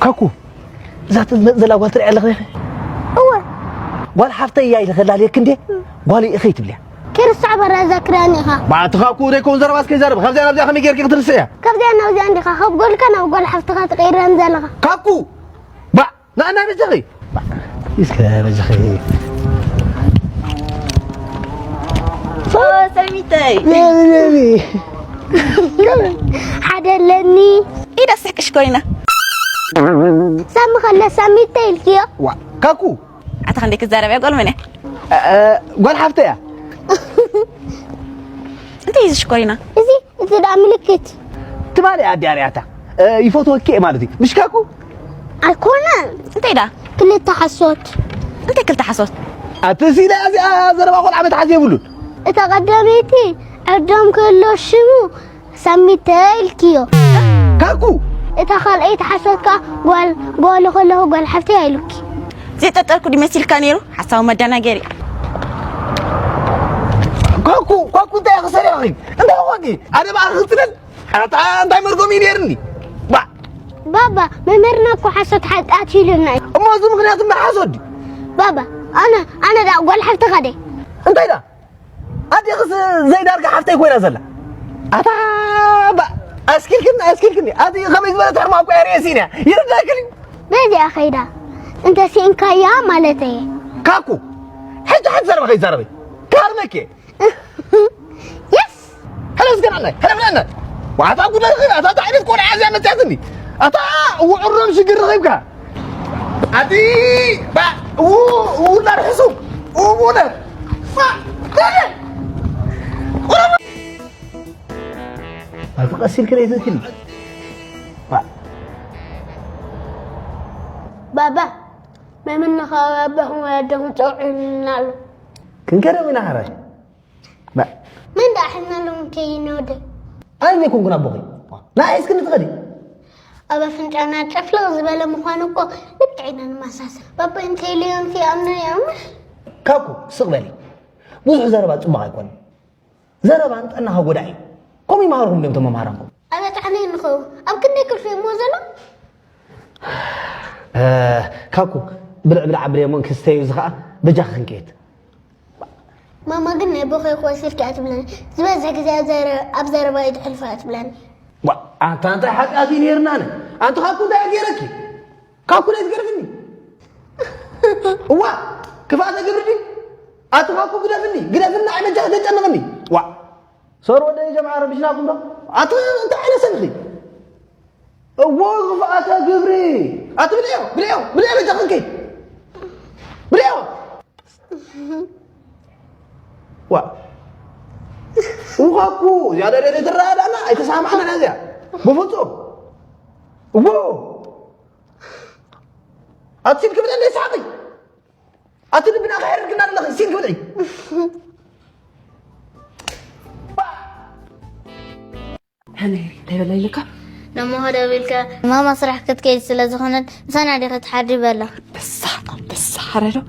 ካኩ፣ እዛ ትመጽእ ዘላ ጓል ትሪኣ ኣለኺ ዲኺ? እወ። ጓል ሓፍተይ እያ ኢለ ከላልየኪ እንዴ? ጓል ኢኺ ትብልያ? ኪድ ርሳዕ በራ ዘክረኒ ኢኻ። ባዕትኻ እኮ ዘይኮን ዘረባ እስከ ይዛረብ። ካብዚኣ ናብዚኣ ከመይ ጌርኪ ክትርስዕያ? ካብዚኣ ናብዚኣ እንዲኻ፣ ካብ ጓልካ ናብ ጓል ሓፍትኻ ትቕይረን ዘለኻ። ካኩ! ባዕ! ንኣና በጃኺ! እስከ በጃኺ። ኦ፣ ሰሚተይ! ሓደ ኣለኒ። ኢዳ ስሕቅሽ ኮይና። ሳሚ ከለ ሳሚተይ ኢልክዮ። ዋ፣ ካኩ! ኣታ ክንደይ ክትዛረብ እያ ጓል መን እያ? እ፣ እ፣ ጓል ሓፍተይ እያ። እንታይ እዩ እዚ ሽኮሪና? እዚ፣ እዚ ደኣ ምልክት። ትማሊ ኣዲኣ ሪኣታ፣ እ፣ ይፈትወኪ እየ ማለት እዩ። ምሽ ካኩ? ኣይኮነን። እንታይ ደኣ? ክልተ ሓሶት። እንታይ ክልተ ሓሶት? ኣቲ ሲላ እዚኣ ዘረባ ቆልዓ መትሓዚ የብሉን። እታ ቀዳመይቲ ዕርዶም ክህሎ ሽሙ ሳሚተ ኢልክዮ። ካኩ! እታ ካልኣይቲ ሓሶት ከኣ ጓል፣ ጓል ከለኹ ጓል ሓፍተይ ኣይሉኪ። ዘይጠርጠርኩ ድዩ መሲልካ ነይሩ? ሓሳዊ መደናገሪ። ካኩ፣ ካኩ እንታይ ኢኺ ሰሪቕኺ? እንታይ ኾንኪ? ኣነ ብኣኺ ክጽለል? ኣታ እንታይ መርጎም እዩ ነይርኒ? ባ- ባባ፣ መምህርና እኮ ሓሶት ሓጢኣት ኢሉና እዩ። እሞ እዚ ምኽንያት እምበር ሓሶት ድዩ? ባባ፣ ኣነ፣ ኣነ ደኣ ጓል ሓፍትኻ ደይ? እንታይ ደኣ? ኣዴኽስ ዘይዳርጋ ሓፍተይ ኮይና ዘላ። ኣታ ባ-፣ ኣስኪልክኒ፣ ኣስኪልክኒ። ኣቲ ከመይ ዝበለት ሕርማ እኮ እያ ርእሲ እያ። ይርዳእክኒ። በዚኣ ኸይዳ። እንተ ስኢንካያ ማለተይ። ካኩ። ሕጂ ሓንቲ ዘረባ ከይዛረበይ። ካርመኬ። የስ። ሕረ እስከ ንዓናይ፣ ሕረ ብለና። ዋታ ጉዳይ ኸይዳ፣ ኣታ እንታይ ዓይነት ቆልዓ እዚኣ መፅያትኒ? ኣታ ውዕሮም ሽግር ረኺብካ። ኣቲ ባ-፣ ው-፣ ውላድ ሕሱም። ውላድ። ፋ-፣ ኣቲ ቀስ ኢልክን ኣይትንክን። ፋ-፣ ባባ፣ መምና ኸባቢ ኣባኹም ኣደኹም ጸውዒና ኣሎ። ክንከደም ኢና ሕራይ። ባ- መን ደኣ ሕና ሎም ከይኖደ? ኣነ ዘይኮንኩን ኣቦኺ። ንዓይ እስክኒ ትኸዲ። ኣብ ኣፍንጫና ጨፍለቕ ዝበለ ምዃኑ እኮ ልክዕ ኢና ንመሳሰል። ባባ ኢንቴሊጀንት ይኣምኖ ይኣምር። ካኩ፣ ስቕ በሊ። ብዙሕ ዘረባ ጽቡቕ ኣይኮነን። ዘረባ ንጥዕናኻ ጎዳኢ እዩ። ከምኡ ይመሃርኩም ድዮም እቶም መምሃራንኩም? ኣበጣዕሚ ንኸው ኣብ ክንደይ ክፍሊ እሞ ዘሎ? እ፣ ካኩ፣ ብልዕ ብልዕ ኣብለዮ እሞ እንክስተዩ እዚ ኸኣ በጃኺ ክንከየት። ማማ ግን ናይ ቦኸይ ክወስድኪ እያ ትብለኒ። ዝበዝሕ ግዜ ኣብ ዘረ-፣ ኣብ ዘረባ እዩ ተሕልፋ እያ ትብለኒ። ዋ፣ ኣንታ እንታይ ሓጢኣት እዩ ነይርና ኣነ? ኣንቲ ካኩ እንታይ እያ ገይረኪ? ካኩ ናይ ትገርፍኒ። እዋ፣ ክፍኣት ግብሪ ድዩ? ኣቲ ካኩ ግደፍኒ፣ ግደፍኒ፣ ኣይ መጃ ተጨንቕኒ። ዋ፣ ሰር ወደይ ጀምዓ ረቢሽናኩም ዶ? ኣቲ እንታይ ዓይነት ሰብ ኢኺ? እዎ፣ ክፍኣተ ግብሪ። ኣቲ ብልዮ፣ ብልዮ፣ ብልዮ በጃ ክንከይ። ብልዮ። ዋ። ውኻኩ፣ እዚኣ ደደ ትረዳዳና፣ ኣይተሰማማዕናን እዚኣ። ብፍጹም። እዎ። ኣቲ ሲል ክብለኒ ይስሓቂ። ኣቲ ልብና ክሕርር ግና ኣለኺ፣ ሲል ክብልዒ። ሃነይ፣ እንታይ በላ ኢልካ? ነሞ ደዊልካ ማማ ስራሕ ክትከይድ ስለ ዝኾነት ምሳና ዲኺ ትሓድሪ በላ። በሳ፣ በሳ፣ ሓረ ዶ?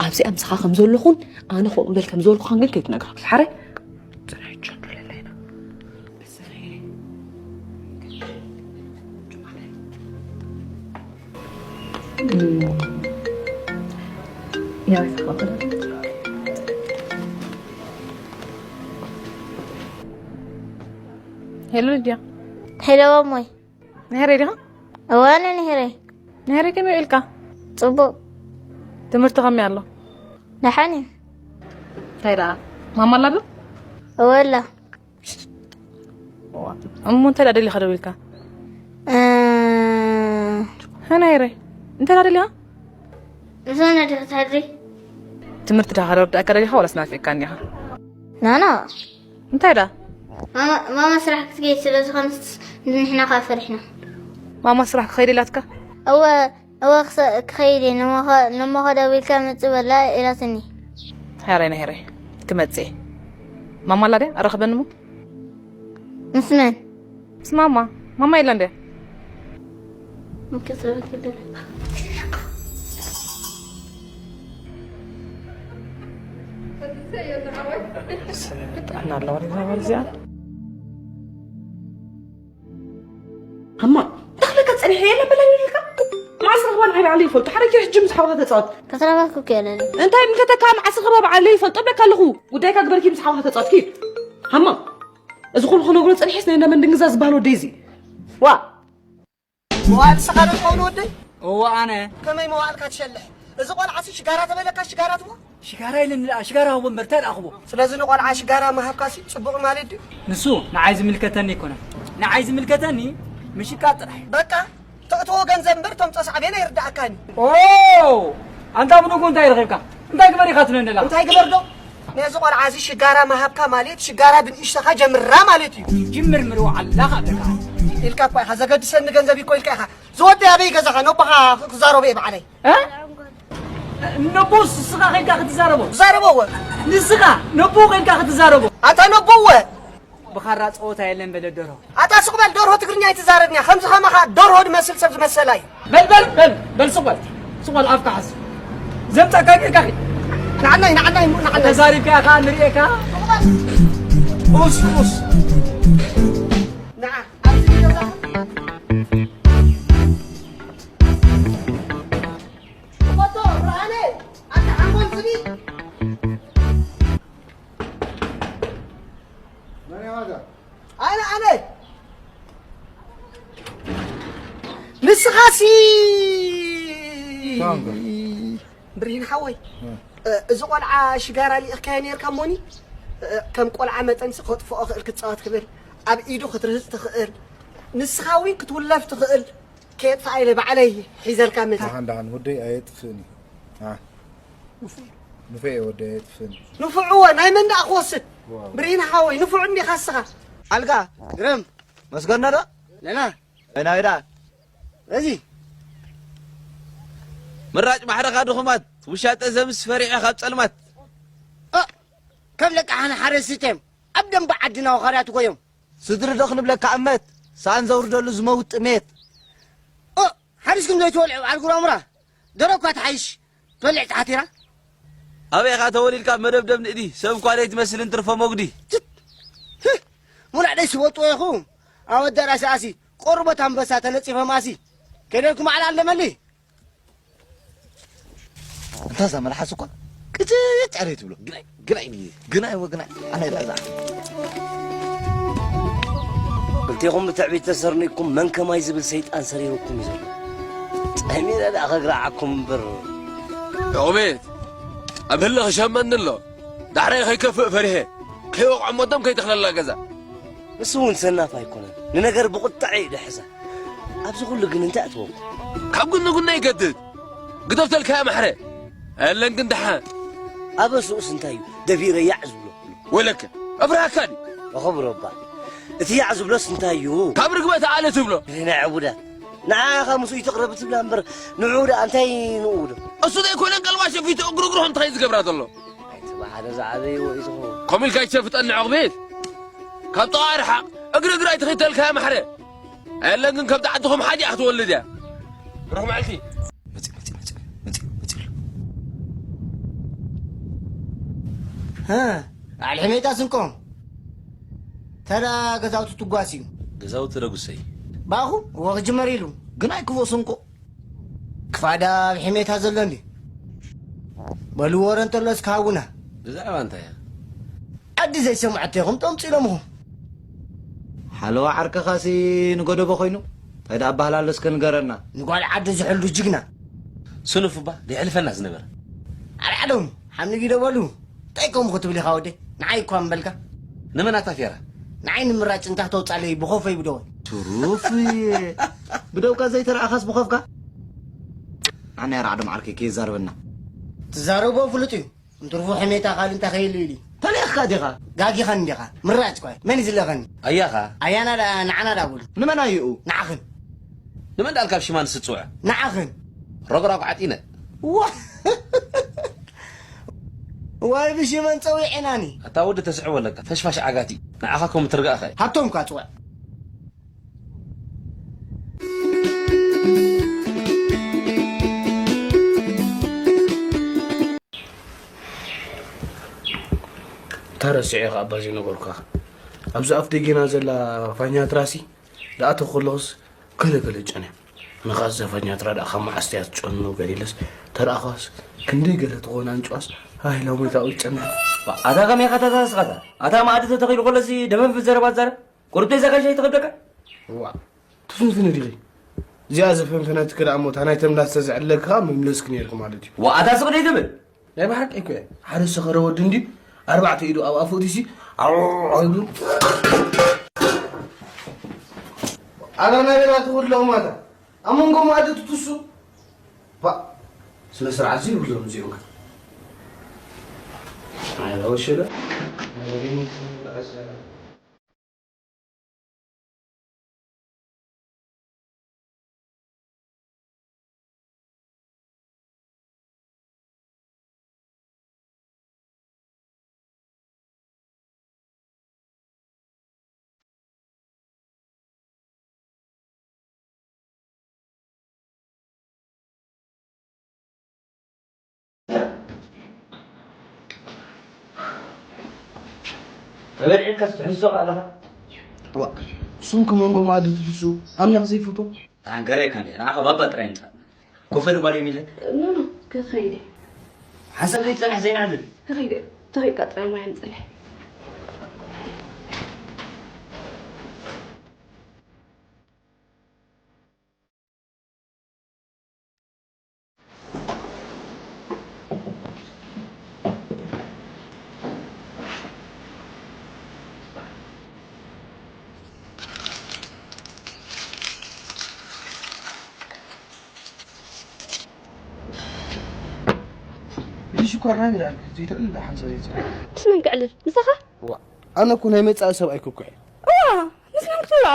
ኣብዚኣ ምሳኻ ከም ዘለኹን ኣነ ከምኡ በል ከም ዝበልኩኻን ግን ከይትነግራ። ሓረ? ጽናይ ቸንዱ ለለይና። ሄሎ ሊድያ። ሄሎ ማሞይ። ንሄረይ ዲኻ? እወ፣ ኣነ ንሄረይ። ንሄረይ ከመይ ውዒልካ? ጽቡቕ። ትምህርቲ ከመይ ኣሎ? ደሓን እዩ። እንታይ ደኣ? ማማ ኣላ ዶ? እወ ኣላ። እሞ እንታይ ደኣ ደሊኻ ደዊልካ? እ፣ ሃናይረ፣ እንታይ ደኣ ደሊኻ? ምሳና ዲኻ ትሓድሪ? ትምህርቲ ዲኻ ከረድኣካ ደሊኻ ዋላስ ናፊቕካኒ ኢኻ? ናና። እንታይ ደኣ? ማማ፣ ማማ ስራሕ ክትከይድ ስለ ዝኾነት ንሕና ከኣ ፈሪሕና። ማማ ስራሕ ክኸይድ ኢላትካ? እወ፣ እወ፣ ክሰ-፣ ክኸይድ እየ፣ ነሞኸ፣ ነሞኸ ደዊልካ ምጽእ በላ ኢላትኒ። ሄረይ፣ ንሄረይ፣ ክመጽእ እየ። ማማ ኣላ ድያ? ኣራኽበኒ እሞ። ምስ መን? ምስ ማማ። ማማ የላን ድያ? ምክትበት ይደረግ። ጥዕና ኣለዋ ድያ እዚኣ? ኣማ፣ ተኽለካ ጸኒሐ የለ በላ ይልካ። ኣይበዓለይ ይፈልጦ። ሓደ ኪድ ሕጂ ምስ ሓውካ ተጻወት። ከተረባኩ ከለኒ እንታይ ምልከተካ? መዓስ ኸ በዓለይ ይፈልጦ ብለካ ኣለኹ። ጉዳይካ ግበርኪ ምስ ሓውካ ተጻወትኪ። ሃማ፣ እዚ ኩሉ ክነግሮ ጸኒሐስ ናይ እንዳ መንደንግዛ ዝበሃል ወደይ እዚ። ዋ! መዋል ንስኻ ዶ ትኸውን ወደይ? እወ ኣነ። ከመይ መዋልካ ትሸልሕ? እዚ ቆልዓሲ ሽጋራ ተበለካ ሽጋራ ትቦ? ሽጋራ ኢልኒ ደኣ ሽጋራ ህቦ እምበር እንታይ ደኣ ክቦ? ስለዚ ንቆልዓ ሽጋራ ምሃብካሲ ጽቡቕ ማለት ድዩ? ንሱ ንዓይ ዝምልከተኒ ኣይኮነን። ንዓይ ዝምልከተኒ ምሽቃጥ ጥራሕ። በቃ ተእትዎ ገንዘብ እምበር እቶም ጸስዓ ቤና ይርድኣካኒ። ኦ ኣንታ ብንጉ እንታይ ረኺብካ? እንታይ ግበር ኢኻ ትብለኒ ኣለኻ? እንታይ ግበር ዶ? ነዚ ቆልዓ እዚ ሽጋራ ምሃብካ ማለት ሽጋራ ብንእሽተኻ ጀምራ ማለት እዩ። ጅምር ምርዎ ዓላኻ ኣለካ። ኢልካ እኳ ኢኻ ዘገድሰኒ ገንዘብ እኮ ኢልካ ኢኻ። ዝወደይ ኣበይ ገዛኻ ነቦኻ ክዛረቦ እየ ባዕለይ። እ? ነቦስ ንስኻ ኸይድካ ክትዛረቦ? ዛረቦ እወ። ንስኻ ነቦ ኸይድካ ክትዛረቦ? ኣታ ነቦ እወ። ብኻራ ፀወታ የለን በለ ደርሆ። ኣታ ሱቕ በል ደርሆ ትግርኛ ኣይትዛረብን እያ። ከምዚ ኸማኻ ደርሆ ድመስል ሰብ ዝመሰላ እዩ። በል በል በል በል ሱቕ በል ሱቕ በል ኣፍካ ሓዝ። ዘምፀእካ ጌርካ ኺድ። ንዓናይ ንዓናይ እሞ ንዓናይ። ተዛሪብካ ኢኻ ንርእየካ። ኡስ ኡስ። ንዓ ኣብዚ ገዛ። ፎቶ ብርሃነ ኣታ ሓንጎል ዝቢ። ኣነ ኣነ ንስኻሲ ብርሂን ሓወይ እዚ ቆልዓ ሽጋራ ሊእኽካዮ ነርካ እሞኒ ከም ቆልዓ መጠንሲ ከጥፍኦ ክእል ክፃወት ክብል ኣብ ኢዱ ክትርህፅ ትኽእል ንስኻ እውን ክትውለፍ ትኽእል ከየጥፍኣ ኢለ ባዕለይ ሒዘልካ መፂ ደሓን ደሓን ወደይ ኣየጥፍእን እዩ ንፉዕ እየ ወዲ ኣይጥፍእን እዩ። ንፉዕ እወ ናይ መን ደኣ ክወስድ? ብርሂን ሓወይ ንፉዕ እንዲኻ እስኻ። ኣልጋ ግርም መስገኖ ዶ? ለና ናይዳ እዚ ምራጭ ባሕርኻ ድኹማት ውሻጠ ዘምስ ፈሪሐ ካብ ጸልማት እ ከም ለቃሓን ሓረስት እዮም ኣብ ደንበ ዓድና ወኻርያት እኮ እዮም። ስድሪ ዶ ክንብለካ እመት ሳኣን ዘውርደሉ ዝመውት ጥሜት። እ ሓሪስኩም ዘይትበልዑ በዓል ጉራሙራ ደሮ እኳ ትሓይሽ ትበልዕ ተሓቲራ። ኣበይ ኢኻ ተወሊድካ መደብደብ ንእዲ ሰብ እኳ ዘይትመስልን ትርፎ መጉዲ። ትት! ህህ! ሙላዕ ደይ ስወጥዎ ኢኹም ኣብ ኣዳራሽ ኣሲ ቆርበት ኣንበሳ ተነጺፈ ማሲ ከይደልኩም ዓላ ኣለመሊ። እንታ እዛ መልሓስ እኳ ቅጭጭ ኣለ ትብሎ። ግናይ ግናይ ድዩ? ግናይ ወግናይ ኣነ ዳዛ። ክልቴኹም ብትዕቢት ተሰርኒቕኩም መን ከማይ ዝብል ሰይጣን ሰሪርኩም እዩ ዘሎ። ጸሚረ ደኣ ከግራዓኩም እምበር። ዑቕቤት ኣብ ህልኽ ሸመኒ ኣሎ። ዳሕራይ ከይከፍእ ፈሪሐ ከይወቕዖ ሞቶም ከይተኽለላ ገዛ። ንሱ እውን ሰናፍ ኣይኮነን። ንነገር ብቑጥዐ እዩ ድሕዛ። ኣብዚ ኩሉ ግን እንታይ ኣእትወኩም? ካብ ጉኒ ጉኒ ይገድድ። ግደፍ ተልካያ ማሕረ። ኣየለን ግን ደሓን። ኣበ ስኡስ እንታይ እዩ ደፊረ ያዕ ዝብሎ? ወለከ እፍርሃካ ድዩ? ኣኸብሮ እባ እቲ ያዕ ዝብሎስ እንታይ እዩ? ካብ ርግበ ተኣለ ትብሎ። ናይ ዕቡዳት ንዓኻ ምስኡ ይትቕረብ ትብላ እምበር ንዑ ደኣ እንታይ ንኡ ዶ? እሱ ዘይኮነ ቀልባ ሸፊቱ እግሩ እግሩ ከምቲ ከይድ ዝገብራ ዘሎ። ኣይትበሓደ ዝዓበይዎ እዩ ዝኸውን። ከምኡ ኢልካ ይትሸፍጠኒ ዕቑቤት። ካብ ጥቓ ርሓቕ እግሪ እግሪ ኣይትኺድ ተልካያ ማሕረ። ኣየለን ግን ከብቲ ዓድኹም ሓዲኣ ክትወልድ እያ። ብሩኽ መዓልቲ። መጺ መጺ መጺ መጺ መጺ ኣሎ። ሀ ኣልሕሜታ ስንቆም ተራ ገዛውቲ ትጓስ እዩ። ገዛውቲ ደጉሰይ። ባኹ እወ ክጅመር ኢሉ። ግን ኣይክፎ ስንቆ ክፋዳ ኣብ ሕሜታ ዘሎ እንዲ በሉ ወረ እንተሎስ ክሃውና ብዛዕባ እንታይ እያ ዓዲ ዘይሰምዐቶ ኢኹም ጠምፂሎምኹም ሓለዋ ዓርከኻሲ ንጎደቦ ኮይኑ እንታይ ደኣ ኣባህላሎ እስከ ንገረና ንጓል ዓዲ ዝሕሉ ጅግና ስኑፍ እባ ደይሕልፈና ዝነበረ ኣርዓዶም ሓምኒ ጊዶ በሉ እንታይ ከምኡ ክትብል ኢኻ ወደይ ንዓይ እኳ ምበልካ ንመን ኣታፊራ ንዓይ ንምራጭ እንታ ተውፃለይ ብኾፈይ ብደወይ ትሩፍ ብደውካ ዘይተረኣኻስ ብኾፍካ ኣነ ኣርዓዶም ዓርከይ ከየዛርበና ትዛረቦ ፍሉጥ እዩ እንትርፎ ሕሜታ ካልእ እንታይ ከይሉ ኢሉ ተለኽካ ዲኻ ጋጊኻን እንዲኻ ምራጭ ኳ መን እዩ ዝለኸኒ ኣያኻ ኣያና ደኣ ንዓና ደኣ በሉ ንመን ኣየኡ ንዓኽን ንመን ደኣ ካብ ሽማንስ ትጽውዕ ንዓኽን ረጉራጉ ዓጢነ ዋ ዋይ ብሽመን ጸዊዕናኒ ኣታ ወዲ ተስዕቦ ኣለካ ፈሽፋሽ ዓጋቲ ንዓኻ ከም ትርጋእኻ ሃብቶም ካ ጽውዕ እንታይ ረሲዐ ኢኻ ኣባ ዘይነገርኩኻ ኣብዚ ኣፍ ደጌና ዘላ ፋኛ ትራሲ ደኣተኹ ከለኹስ ገለ ገለ ጨንያ ንኻስ ዘፋኛት ረዳእኻ መዓስ እያ ትጨኑ ገሊለስ ተረኣኻስ ክንደይ ገለ ትኾን ኣንጭዋስ። ኣይ ሎሚ እታ ቁጭና። ኣታ ከመይ ኢኻ ተተሳስኻታ? ኣታ መኣዲ ተተኺሉ ከሎሲ ደመንፍት ዘረባ ትዛረብ? ቁርብተይ እዛ ጋሻ ኣይትኸብደካ? ዋ ትፍንፍኒ ዲኺ? እዚኣ ዘፈንፈነትኪ ደኣ እሞ እታ ናይ ተምላስ ተዘዕለልኪ ከኣ ምምለስኪ ነይርኪ ማለት እዩ። ዋ ኣታ ስቕ ደይ ትብል? ናይ ብሓቂ እኮ እየ። ሓደ ዝሰኸረ ወዲ እንድዩ ኣርባዕተ ኢዱ ኣብ ኣፉ ኣእቲሲ ዓው ዓው ይብሉ። ኣታ ናበይ ኢኻ ትኸድ ሎማታ? ኣብ መንጎ መኣዲ ትትሱ? ባ ስነ ስርዓት ዘይብሎም እዚኦም ከ። ኣይ ወሸለ። ተበልዒልካስ ትሕዞ ኣለኻ? ዋ፣ እሱም ከመንጎ መኣዲ ትሕሱ፣ ኣምላኽ ዘይፈቶ። ኣንገረ ከንደ፣ ንዓኻ ባባ ጥራይ እንጻ። ኮፈል ጓል የሚለ። ኖ፣ ኖ፣ ከኸይደ። ሓሳብ ዘይጸንሕ ዘይናድድ። ከኸይደ፣ ተኸይድካ ጥራይ ማይ ኣምጽለይ። እዚ ሽኮር ናይ ብላል ዘይትዕልል ደሓን ሰበይቲ። ምስ መን ክዕልል? ምሳኻ? ዋ፣ ኣነ እኮ ናይ መጻኢ ሰብኣይ ክኩዕ እየ። እዋ፣ ምስ መን ክትውልዖ?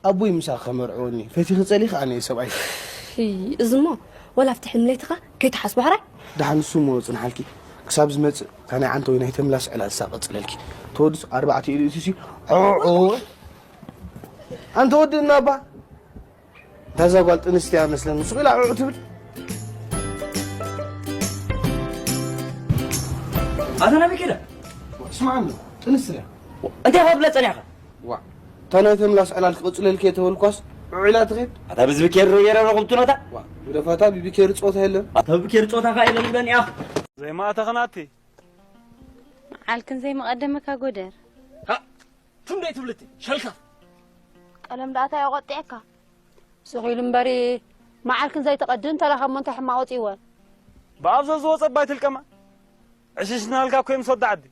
ኣቦይ ምሳኺ ከመርዕወኒ ፈቲኺ ጸሊኺ ኣነ እየ ሰብኣይ። እይ፣ እዚ እሞ ወላ ኣብቲ ሕልሚ ለይትኻ ከይትሓስቦ ሕራይ። ደሓን ንሱ እሞ ጽንሓልኪ። ክሳብ ዝመጽእ እታ ናይ ዓንተወይ ናይ ተምላስ ዕላል እሳ ቀጽለልኪ። ተወድስ ኣርባዕተ ኢዱ እትሲ ዖ ዖ። ኣንተ ወዲ እናባ። እታ እዛ ጓል ጥንስቲ እያ መስለኒ። ሱቕ ኢላ ዑዕ ትብል። ኣታ ናበይ ከይዳ? ስምዓኒ፣ ጥንስቲ እያ። እንታይ ኢኻ ትብላ ጸኒሕካ? ዋ፣ እታ ናይ ተምላስ ዕላል ክቕጽለልኪ እየ ተበልኳስ፣ ዑዕ ኢላ ትኸይድ። ኣታ ብዝቢ ኬር ዶ ገይረ ረኹብትኖታ? ዋ፣ ግደፋታ፣ ብቢ ኬር ጾታ የለን። ኣታ ብቢ ኬር ጾታ ኸኣ የለን ይብለኒ እያ። ዘይማእተኽናቲ። መዓልክን ዘይመቐደመካ ጎደር። ሃ፣ ትም ደይ ትብልቲ፣ ሸልካ። ቀለም ደኣ እንታይ ኣቆጢዐካ? ስቕ ኢሉ እምበሪ፣ መዓልክን ዘይተቐድም ተረኸሞ እንታይ ሕማቕ ወፂእወ? ብኣፍ ዘዝወፀ ኣባይ ትልቀማ። ዕሽሽ እናልካ እኮ እዮም ሰወዲ ዓዲ።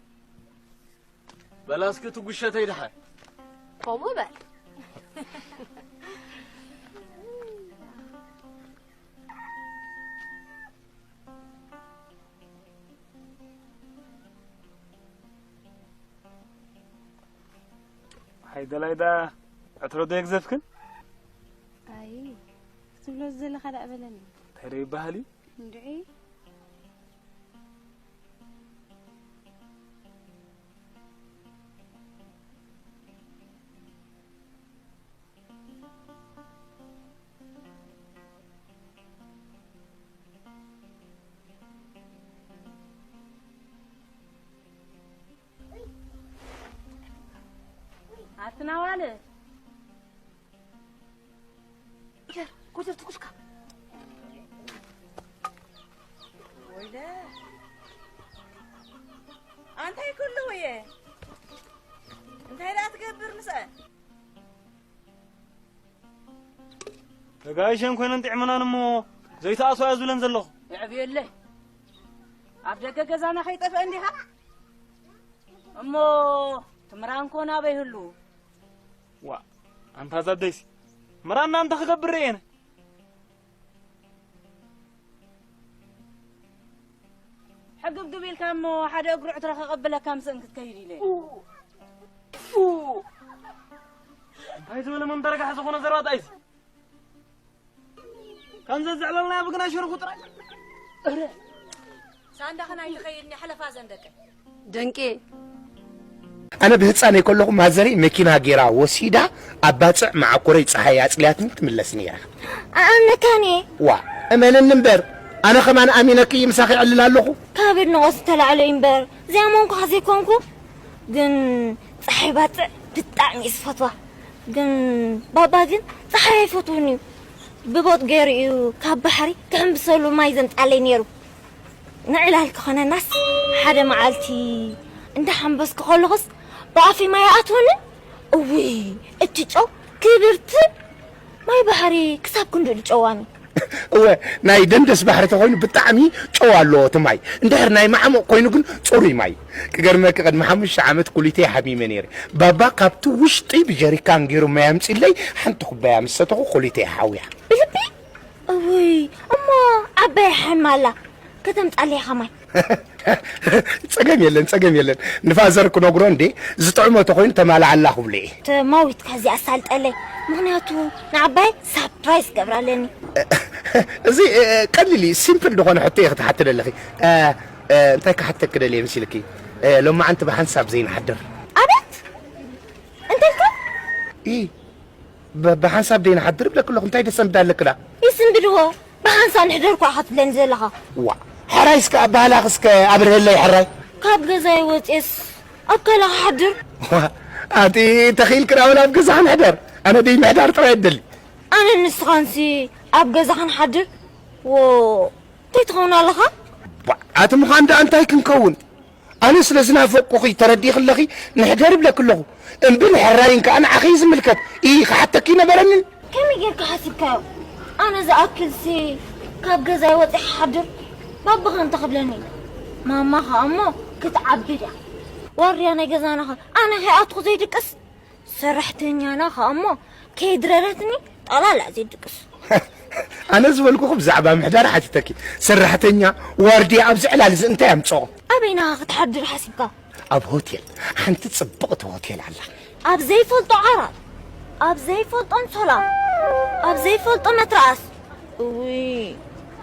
በላ እስኪ ትጉሸተይ ደሓን። ከምኡ በል። ሓይ ደላይ ዳ ዕትሮ ዶ የግዘፍክን? ኣይ፣ ክትብሎ ዘለኻ ደኣ በለኒ። እንታይ ዶ ይበሃል እዩ? እንድዒ። ኣትናዋለ። ይገር፣ ጎደር ትኩስካ። ወይለ። ኣንታይ ኩሉ እየ? እንታይ ደኣ ትገብር ምስአን? ተጋይሸን ኮይነን ጥዕመናን እሞ ዘይተኣስዋ እየ ዝብለን ዘለኹ። የዕብየለይ። ኣብ ደገ ገዛና ከይጠፍአ እንዲኻ? እሞ ትምራን ኮን ኣበይ ህሉ? ዋ፣ ኣንታ ዛደይሲ፣ ምራና እንተ ክገብር ርእየነ። ሕግብግብ ኢልካ እሞ ሓደ እግሩ ዕትሮ ከቐብለካ ምስእን ክትከይድ ኢለ። ፉ! እንታይ ዝበለ መምተረጋሕ ዝኾነ ዘረባ ጣይሲ? ከምዚ ዘዕለልና ብግና ሽርኹ ጥራይ። እረ! ሳንዳኸ ናይ ትኸይድኒ ሓለፋ ዘን ደቀ። ደንቄ። ኣነ ብህፃነይ ከለኹ ማዘረይ መኪና ጌራ ወሲዳ ኣብ ባፅዕ መዓኮረይ ፀሓይ ኣፅልያትኒ ትምለስ ነይራ። ኣኣምነካን እየ። ዋ፣ እመንኒ እምበር፣ ኣነ ከማን ኣሚነኪ ምሳኺ እዕልል ኣለኹ። ካብ ኣድንቖት ዝተላዕለ እዩ እምበር፣ ዘይኣመንኩኻ ዘይኮንኩ። ግን ፀሓይ ባፅዕ ብጣዕሚ እየ ዝፈትዋ። ግን ባባ ግን ፀሓይ ኣይፈትውን እዩ። ብቦጥ ገይሩ እዩ ካብ ባሕሪ ክሕምብሰሉ ማይ ዘምጻለይ ነይሩ። ንዕላል ክኾነናስ ሓደ መዓልቲ እንዳሓምበስኩ ከለኹስ ብኣፈይ ማይ ኣትወንን። እውይ እቲ ጨው ክብርቲ ማይ ባሕሪ ክሳብ ክንድኡ ጨዋሚ። እወ ናይ ደንደስ ባሕሪ ተኾይኑ ብጣዕሚ ጨው ኣለዎ እቲ ማይ። እንድሕር ናይ ማዕሙቕ ኮይኑ ግን ጽሩይ ማይ። ክገርመኪ ቅድሚ ሓሙሽተ ዓመት ኩሊተይ ሓሚመ ነይረ። ባባ ካብቲ ውሽጢ ብጀሪካን ገይሩ ማይ ኣምጺለይ ሓንቲ ኩባያ ምስ ሰተኹ ኩሊተይ ሓውያ። ብልቢ እውይ እሞ ዓባይ ሓማላ ከተምጻለይ ከማይ ጸገም የለን ጸገም የለን ንፋዘር ክነግሮ እንዴ ዝጥዕሞ ተኾይኑ ተማላዓላ ክብሎ እየ። ተማዊት ከዚ ኣሳልጠለይ ምኽንያቱ ንዓባይ ሳፕራይዝ ገብራለኒ። እዚ ቀሊል እዩ ሲምፕል ዝኾነ ሕቶ እየ ክትሓቲ ደለኺ። እንታይ ክሓተኪ ደልየ መሲልኪ? ሎማዓንቲ ብሓንሳብ ዘይንሓድር። ኣቤት እንተልካ ብሓንሳብ ደይ ንሓድር ብለክ ኣለኹ እንታይ ደሰምዳ ኣለክላ። ይስንብድዎ ብሓንሳብ ንሕደር እኳ ኢኻ ትብለኒ ዘለኻ። ዋ ሕራይ እስከ ኣባህላኽ እስከ ኣብርህለይ ሕራይ። ካብ ገዛይ ወፅኤስ ኣብ ከላ ክሓድር። ኣቲ ተኺኢልክ ዳውን ኣብ ገዛኻ ንሕደር ኣነ ደይ ምሕዳር ጥራይ እደሊ። ኣነ ንስኻንሲ ኣብ ገዛኻ ንሓድር ዎ እንታይ ትኸውን ኣለኻ። ኣቲ ምዃን ደኣ እንታይ ክንከውን። ኣነ ስለ ዝናፈቅኩኺ ተረዲእኺ ኣለኺ ንሕደር እብለኪ ኣለኹ እምቢ ንሕራይን ከኣ ንዓኺ እዩ ዝምልከት ኢሂ ክሓተኪ ይነበረንን። ከመይ ጌርካ ሓሲብካዮ ኣነ ዝኣክልሲ ካብ ገዛይ ወጺ ክሓድር ባብኺ እንተ ክብለኒ ማማ ከኣ እሞ ክትዓቢ ድያ ዋርድያ ናይ ገዛና ከ ኣነ ከይኣትኹ ዘይድቅስ ሰራሕተኛና ከኣ እሞ ከይድረረትኒ ጠቕላላ እየ ዘይድቅስ። ኣነ ዝበልኩኺ ብዛዕባ ምሕዳር ሓቲተኪ። ሰራሕተኛ፣ ዋርድያ ኣብዚ ዕላል እዚ እንታይ ኣምጽኦ? ኣበይና ክትሓድር ሓሲብካ? ኣብ ሆቴል፣ ሓንቲ ጽብቕቲ ሆቴል ኣላ። ኣብ ዘይፈልጦ ዓራት፣ ኣብ ዘይፈልጦ ኣንሶላ፣ ኣብ ዘይፈልጦ መትርኣስ። እውይ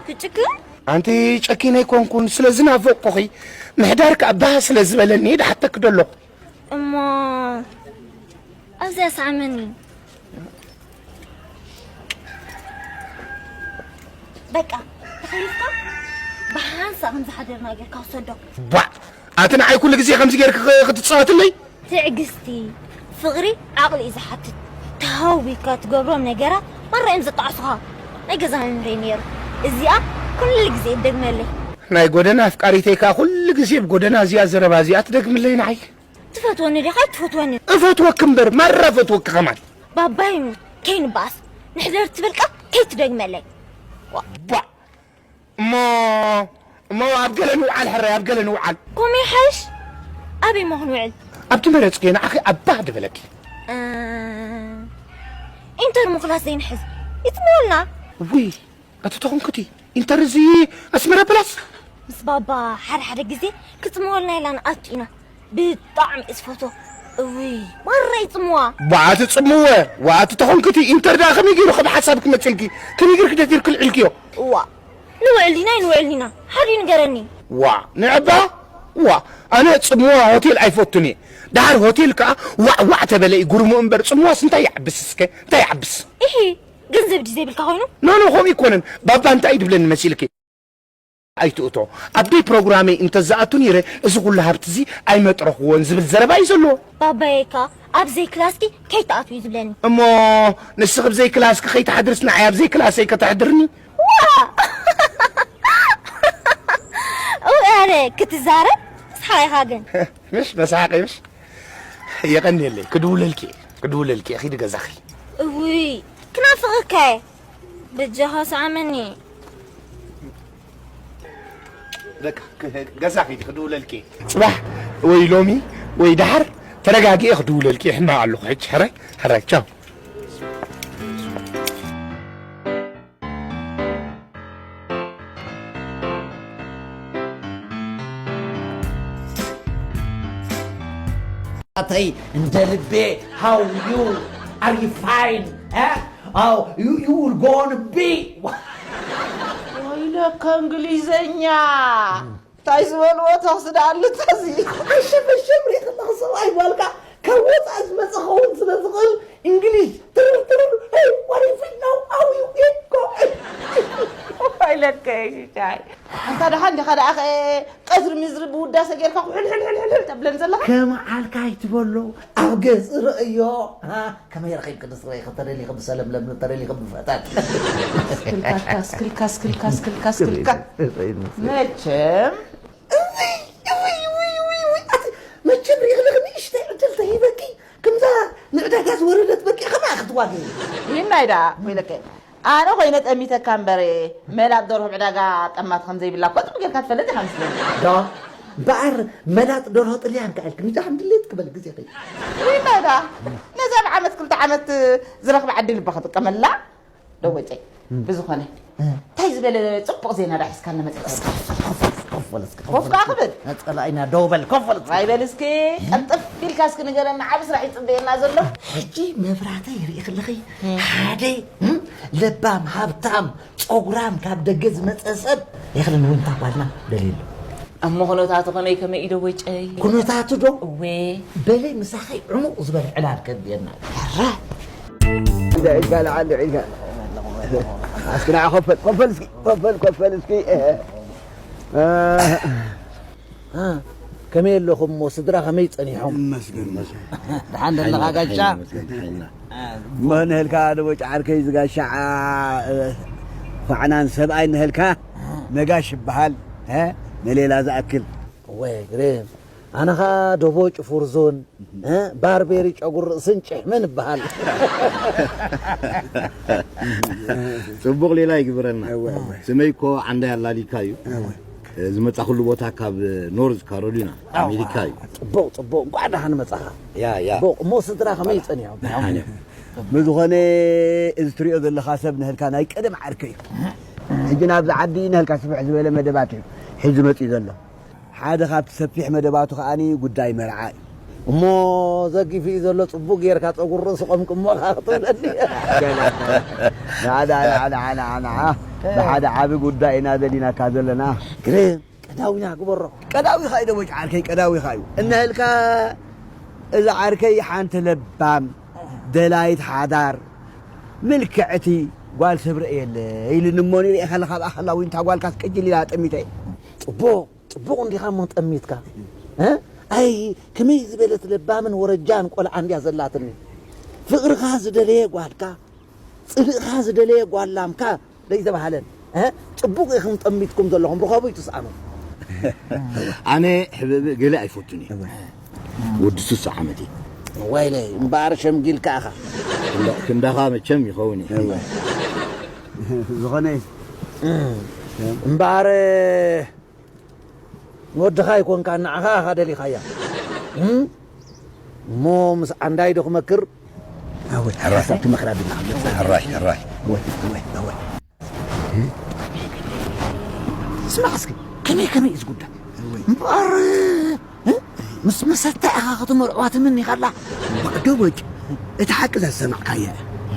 ክጭክን። ኣንቲ ጨኪን ኣይኮንኩን፣ ስለ ዝናፈቅኩኺ ምሕዳር ከኣ ባህ ስለ ዝበለኒ እየ ድሓተኪ ደለኹ። እሞ ኣብዚኣ ስዓመኒ በቃ ተኸሊፍካ ብሓንሳእ ከም ዝሓደርና ጌርካ ውሰዶ። ባዕ! ኣቲ ንዓይ ኩሉ ግዜ ከምዚ ጌርኪ ክትጻወትለይ? ትዕግስቲ ፍቕሪ ዓቕሊ እዩ ዝሓትት። ተሃዊካ ትገብሮም ነገራት ማራ እዮም ዘጣዕሱኻ። ናይ ገዛ መምህረይ ነይሩ። እዚኣ ኩሉ ግዜ ይደግመለይ። ናይ ጎደና ኣፍቃሪተይ ከኣ ኩሉ ግዜ ብጎደና እዚኣ ዘረባ እዚኣ ትደግምለይ ንዓይ። ትፈትወኒ ዲኻ ኣይትፈትወንን? እፈትወኪ እምበር ማራ እፈትወኪ ከማን። ባባይ ይሙት ከይንበኣስ ንሕደር ትብል ቃል ከይትደግመለይ። ቧዕ እሞ እሞ ኣብ ገለ ንውዓል ሕራይ ኣብ ገለ ንውዓል። ከምኡ ይሓይሽ። ኣበይ እሞ ክንውዕል? ኣብቲ መረፅክዮ ንዓኺ ኣባህ ድበለኪ። ኢንተር ምኽላስ ዘይንሕዝ ይፅምወልና። ውይ ኣቲ ተኾንክቲ ኢንተር እዚ ኣስመራ ፕላስ። ምስ ባባ ሓደ ሓደ ግዜ ክፅምወልና ኢላ ንኣቱ ኢና። ብጣዕሚ እየ ዝፈትዎ። እውይ ማራ ይፅምዋ። ዋዓ ትፅምወ ዋዓ ትተኾንክቲ ኢንተር ደኣ ከመይ ገይሩ ከም ሓሳብ ክመፅልኪ ከመይ ገይርኪ ደፊርኪ ልዕልክዮ። እዋ ንውዕል ዲና ኣይንውዕል ዲና ሓዲ ንገረኒ። ዋዕ ንዕባ ዋዕ ኣነ ፅምዋ ሆቴል ኣይፈቱን እየ። ደሓር ሆቴል ከዓ ዋዕ ዋዕ ተበለ እዩ ጉርሙ እምበር ፅምዋስ እንታይ ይዓብስ እስከ እንታይ ይዓብስ። ኢሒ ገንዘብ ድዩ ዘይብልካ ኮይኑ። ኖኖ ከምኡ ኣይኮነን ባባ እንታይ እዩ ድብለኒ መሲልኪ። ኣይትእቶ። ኣብ ደይ ፕሮግራመይ እንተዝኣቱ ነይረ እዚ ኩሉ ሃብቲ እዚ ኣይመጥረኽዎን ዝብል ዘረባ እዩ ዘለዎ። ባባየ ከኣ ኣብ ዘይክላስኪ ከይትኣትዊ እዩ ዝብለኒ። እሞ ንስኺ ብዘይ ክላስኪ ከይትሓድርስ ንዓይ ኣብ ዘይክላሰይ ከተሕድርኒ? ዋእ! እውይ ኣነ ክትዛረብ ሰሓቕ ኢኻ ግን። ምሽ መሳሓቂ ምሽ? የቐንየለይ ክድውለልኪ እየ ክድውለልኪ እየ ኺዲ ገዛኺ። እውይ ክናፍቐካ እየ። በጃኻ ስዓመኒ። በቃ ገዛ ኺድ ክድውለልኪ እየ። ጽባሕ ወይ ሎሚ ወይ ደሓር ተረጋጊኤ ክድውለልኪ እየ። ሕማቕ ኣለኹ ሕጂ። ሕራይ ሕራይ ቻው። ኣተይ እንደ ልቤ how you are you fine eh? Oh, you, you will go on a bee ወይለከ እንግሊዘኛ እንታይ ዝበልዎ ተኽሲ ደኣ ኣልጸ እዚ ኣሸፈሸም ሪእኽለኽ ሰብኣይ ጓልካ ካብ ወፃእ ዝመፀ ኸውን ስለ ዝኽእል እንግሊዝ ትርር ትርር hey what is it now how you it go ኢለካ ሽሻይ። ኣንታ ደሓን ዲኻ ደኣ ኸ ቀዝሪ ምዝሪ ብውዳሰ ጌርካ ኩሕልሕልሕልሕል ተብለን ዘለኻ? ከም ዓልካ ኣይትበሎ፣ ኣብ ገጽ ርእዮ። ሃ፣ ከመይ ረኺብክ ንስረይ? ከተደሊኺ ብሰለምለም፣ ተደሊኺ ብፈታን። ስክልካ፣ ስክልካ፣ ስክልካ፣ ስክልካ፣ ስክልካ። መቸም እውይ፣ እውይ፣ እውይ፣ እውይ፣ እውይ፣ ኣቲ መቸም ሪእኽልኽ ንእሽተይ ዕድል ተሂበኪ፣ ከምዛ ንዕዳጋ ዝወረደት በጊዕ ከማኣ ክትዋገ። ይናይ ደኣ ወይለከ፣ ኣነ ኮይነ ጠሚተካ እምበር፣ መላጥ ደርሆ ዕዳጋ ጠማት ከም ዘይብላ እኮ ጽቡቅ ጌርካ ትፈልጥ ኢኻ መስለኒ። ዶ? እምበኣር መላጥ ደርሆ ጥልያን ከኣልክ፣ ንጃ ከም ድሌት ክበል ግዜ ኸይ። ይናይ ደኣ፣ ነዛ ብዓመት ክልተ ዓመት ዝረኽባ ዕድል እባ ክጥቀመላ። ደወጨይ፣ ብዝኾነ፣ እንታይ ዝበለ ጽቡቕ ዜና ደኣ ሒዝካልና መጺእካ? እስኪ ኮፍ በል፣ እስኪ ኮፍ በል፣ እስኪ ኮፍ በል። ኮፍ ከኣ ክብል? ጸላኢና ደው በል፣ ኮፍ በል እስኪ። ዋይ በል እስኪ፣ ቀልጥፍ ኢልካ እስኪ ንገረና፣ ዓቢ ስራሕ ይጽበየና ዘሎ። ሕጂ መብራህተይ ሪእኺ ኣለኺ? ሓደ፣ እም፣ ለባም፣ ሃብታም፣ ጸጉራም፣ ካብ ደገ ዝመጸ ሰብ፣ ይኽልን እውን እታ ጓልና ደልየሉ። እሞ ኩነታቱ ከመይ ከመይ እዩ ደወጨይ? ኩነታቱ ዶ? እወ። በለይ ምሳኺ ዕሙቕ ዝበለ ዕላል ከድልየና እዩ። ሕራይ። ኢዳ ኢድካ ለዓል ኢድካ። እስኪ ንዓ ኮፈል፣ ኮፈል እስኪ፣ ኮፈል፣ ኮፈል እስኪ። እ፣ እ፣ ከመይ ኣለኹም እሞ ስድራ ከመይ ጸኒሖም? ይመስገን፣ ይመስገን። ደሓን ደለኻ ጋሻ? ይመስገን፣ ደሓን ኢና። እሞ ንህልካ ደቦጭ ዓርከይ ዝጋሻ፣ እ፣ ኳዕናን ሰብኣይ ንህልካ ነጋሽ ይበሃል። እ፣ ንሌላ ዝኣክል። እወ፣ ግርም። ኣነ ኸኣ ደቦጭ ፉርዞን፣ እ፣ ባርቤሪ ጨጉሪ ርእስን ጭሕምን እበሃል። ጽቡቕ ሌላ ይግበረልና። እወ፣ እወ። ስመይ እኮ ዓንዳይ ኣላሊካ እዩ። እወ። ዝመጻኹሉ ቦታ ካብ ኖርዝ ካሮሊና፣ ኣዋ፣ ኣሜሪካ እዩ። ጽቡቕ፣ ጽቡቕ። እንቋዕ ደሓን መጻኻ። ያ፣ ያ። ጽቡቕ። እሞ ስድራ ከመይ ጸኒሖም? ደሓን እዮም። ብዝኾነ፣ እዚ ትሪኦ ዘለኻ ሰብ ንህልካ ናይ ቀደም ዓርከይ እዩ። ሕጂ ናብዚ ዓዲ ንህልካ ስፍሕ ዝበለ መደባት እዩ ሒዙ መጺኡ ዘሎ። ሓደ ካብቲ ሰፊሕ መደባቱ ከኣኒ ጉዳይ መርዓ እዩ። እሞ ዘጊፉ እዩ ዘሎ፣ ጽቡቕ ጌርካ ጸጉሪ ርእሲ ቆምቅሞ ኸኣ ክትብለኒ። ንዓ፣ ንዓ፣ ንዓ፣ ንዓ፣ ንዓ። ብሓደ ዓቢ ጉዳይ ኢና ደሊናካ ዘለና። ግርም፣ ቀዳዊና ግበሮ። ቀዳዊኻ እዩ ደቦጭ ዓርከይ፣ ቀዳዊኻ እዩ። እነህልካ እዚ ዓርከይ ሓንቲ ለባም፣ ደላይት ሓዳር፣ ምልክዕቲ ጓል ሰብ ርእየለ ኢሉኒ እሞ፣ ንሪኤ ከለኻ ብኣኸላ እውን እታ ጓልካስ ቅጅል ኢላ ጠሚተ። ጽቡቕ። ጽቡቕ እንዲኻ እሞ ጠሚትካ። እ? ኣይ፣ ከመይ ዝበለት ለባምን ወረጃን ቆልዓ እንድያ ዘላትኒ። ፍቕርኻ ዝደለየ ጓልካ፣ ጽልእኻ ዝደለየ ጓል ላምካ ደይተባህለን። እ? ጽቡቕ ኢኹም ጠሚትኩም ዘለኹም፣ ርኸቡ ይትስኣኑ። ኣነ ሕብእብእ ገለ ኣይፈቱን እየ። እወ። ወዲ ስሳ ዓመት እየ። ወይለይ፣ እምበኣር ሸምጊልካ ኢኻ። ክንዳ-፣ ክንዳኻ መቸም ይኸውን እየ። እወ። ዝኾነ እዩ። እምበኣር ንወድኻ ኣይኮንካን፣ ንዓኻ ኢኻ ደሊኻያ። እም? እሞ ምስ ዓንዳይ ዶ ክመክር? ኣወይ፣ ሕራይ። ሓሳብ ትመኽራ ብላ። ሕራይ፣ ሕራይ። ኣወይ፣ ኣወይ፣ ኣወይ። ስማዕ እስኪ፣ ከመይ፣ ከመይ እዩ ዝጉዳይ? ኣወይ። እምበኣር፣ እ? ምስ መሰታ ኢኻ ክትመርዕዋ ትምኒ ኢኻ ኣላ? ባ-፣ ደቦጭ፣ እቲ ሓቂ ዘሰማዕካዮ።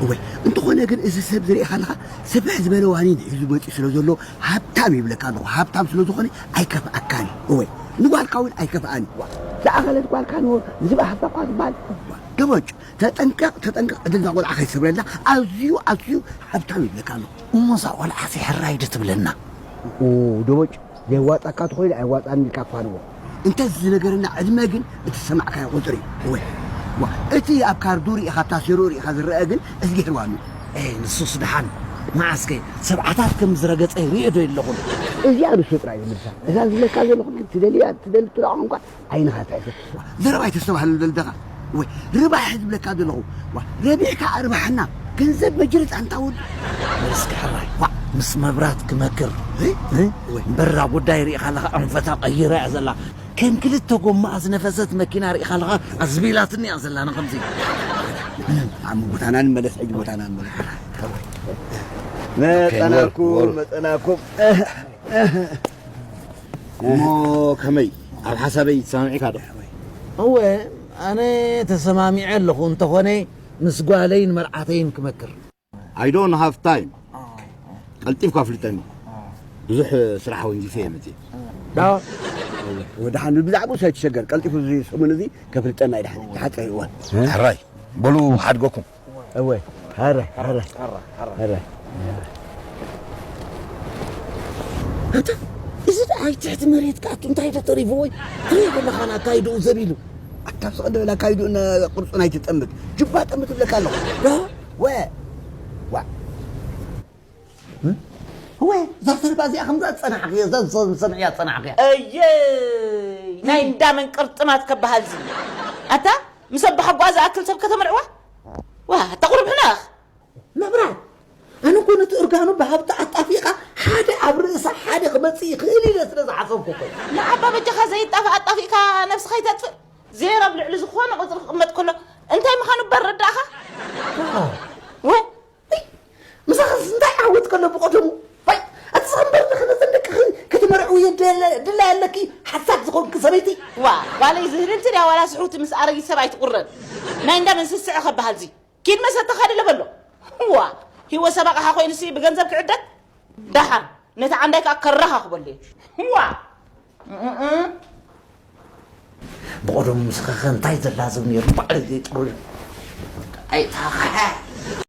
እወ፣ እንተኾነ ግን እዚ ሰብ ዝርኢ ከለኻ ስፍሕ ዝበለ ዋኒን ሒዙ መፂኡ ስለ ዘሎ ሃብታም ይብለካ ኣለኹ። ሃብታም ስለ ዝኾነ ኣይከፍኣካን እዩ። እወ፣ ንጓልካ እውን ኣይከፍኣን እዩ። ዋ፣ ዝኣኸለት ጓልካ ንወ-፣ ንዝበሃካ እኳ ዝበሃል። ዋ፣ ደቦጭ፣ ተጠንቀቕ፣ ተጠንቀቕ፣ ዕድል እዛ ቆልዓ ከይሰብረላ፣ ኣዝዩ፣ ኣዝዩ ሃብታም ይብለካ ኣለኹ። እሞ እዛ ቆልዓ ሲ ሕራይ ዶ ትብለና? ኡ፣ ደቦጭ፣ ዘየዋጣካ ተኾይኑ ኣይዋጣን ኢልካ ፋንዎ። እንተ ዝነገረና ዕድመ ግን እቲ ዝሰማዕካዮ ቁጽሪ እዩ። እወ። ዋ፣ እቲ ኣብ ካርዱ ርኢኻ፣ ኣብታ ሴሮ ርኢኻ ዝረአ ግን እዝጊሄር ዋኑ። ኤ፣ ንሱስ ደሓን። መዓስከ ሰብዓታት ከም ዝረገጸ ርእየ ዶ የለኹን? እዚኣ ንሱ ጥራይ እዩ ዝምልሳ። እዛ ዝብለካ ዘለኹ ግን ትደልያ፣ ትደሊ ትረኣ እንኳ ዓይንኻ እንታይ ይፈትሽ? ዘረባ ኣይተስተባህለሉ ደልደኻ። ወይ፣ ርባሕ ዝብለካ ዘለኹ። ዋ፣ ረቢሕካ ኣርባሕና። ገንዘብ መጅርጥ ኣንታ ወዲ። እስኪ ሕራይ። ዋ፣ ምስ መብራት ክመክር። እ? እ? ወይ። በራ ጉዳይ ርኢኻ ኣለኻ፣ ኣንፈታ ቀይራ እያ ዘላ። ከም ክልተ ጎማኣ ዝነፈሰት መኪና ርኢኻ ኣለኻ፣ ኣዝቢላትኒ እያ ዘላ ንኸምዚ። ኣብ ቦታና ንመለስ፣ ሕጂ ቦታና ንመለስ። መጸናኩም፣ ወር-፣ ወር-፣ መጸናኩም። እሞ ከመይ፣ ኣብ ሓሳበይ ተሰማሚዕካ ዶ? እወ፣ ኣነ ተሰማሚዐ ኣለኹ፣ እንተኾነ ምስ ጓለይን መርዓተይን ክመክር። I don't have time። ቀልጢፍካ ኣፍልጠኒ። ብዙሕ ስራሕ ወንዚፈ እየ መፅእ። ዳ-፣ ወድሓን ብዛዕባኡ ኣይትሸገር፣ ቀልጢፉ እዚ ሰሙን እዚ ከፍልጠና እዩ፣ ድሓን፣ ድሓን ፀይ እዋን። ሕራይ፣ በሉ ሓድገኩም። እወ፣ ሀረ፣ ሀረ፣ ሀረ። ሀረ። ኣታ፣ እዚ ደኣ ትሕቲ መሬት ክኣቱ እንታይ ዶ ተሪፍዎ? ትሪኦ ዘለኻን ኣካይድኡ ዘቢሉ። ኣታ፣ ስቕ እንደ በል ኣካይድኡ ነ-፣ ቅርጹ ናይ ትጠምት። ጅባ ጠምት እብለካ ኣለኹ። ዶ? ወ-፣ ዋ። እም? ወ-፣ እዛ ተልባ እዚኣ ከምዛ ዝጸናሕክዮ፣ እዛ ዝሰ-፣ ዝሰምዕያ ዝጸናሕክያ። እየ፣ ናይ እንዳ መን ቅርጥማት ከባሃል እዚ። ኣታ፣ ምስ ኣባሓጓ ዝኣክል ሰብ ከተመርዕዋ? ዋ፣ ኣታ ቁሩብ ሕነኽ። መብራት፣ ኣነ እኮ ነቲ እርጋኑ ብሃብቲ ኣጣፊእካ፣ ሓደ ኣብ ርእሳ ሓደ ክመጽእ ይኽእል ኢለ ስለ ዝሓሰብኩ እኮ እዩ። ንዓባ በጃኻ ዘይጣፍ ኣጣፊእካ ነብስኻ ይተጥፍእ። ዜሮ ኣብ ልዕሊ ዝኾነ ቁጽሪ ክቕመጥ ከሎ እንታይ ምዃኑ እባ ረዳእኻ? ዋው። ወ-፣ እይ፣ ምሳኽስ እንታይ ዓወት ከሎ ብቐደሙ? ዋይ፣ ኣቲ ዝኸምበር ንኽነዘን ደቅኺ ክትመርዕዊ ድለ-፣ ድላይ ኣለኪ ሓሳድ ዝኾንኪ ሰበይቲ። ዋ፣ ጓለይ ዝህልልቲ ድያ ዋላ ስሕውቲ ምስ ኣረጊት ሰብኣይ ትቑረን? ናይ እንዳ መን ስስዐ ከበሃል እዚ? ኪድ መሰተኻ ድለ በሎ። ዋ፣ ህይወት ሰብ ኣቕሓ ኮይኑሲ ብገንዘብ ክዕደግ? ደሓር፣ ነቲ ዓንዳይ ከኣ ከራኻ ክበሎ እዩ። ዋ! እም፣ እም። ብቐደሙ ምስኸኸ እንታይ ዘላዝብ ነይሩ? ባዕለይ ዘይጥሩ። ኣይታኸ።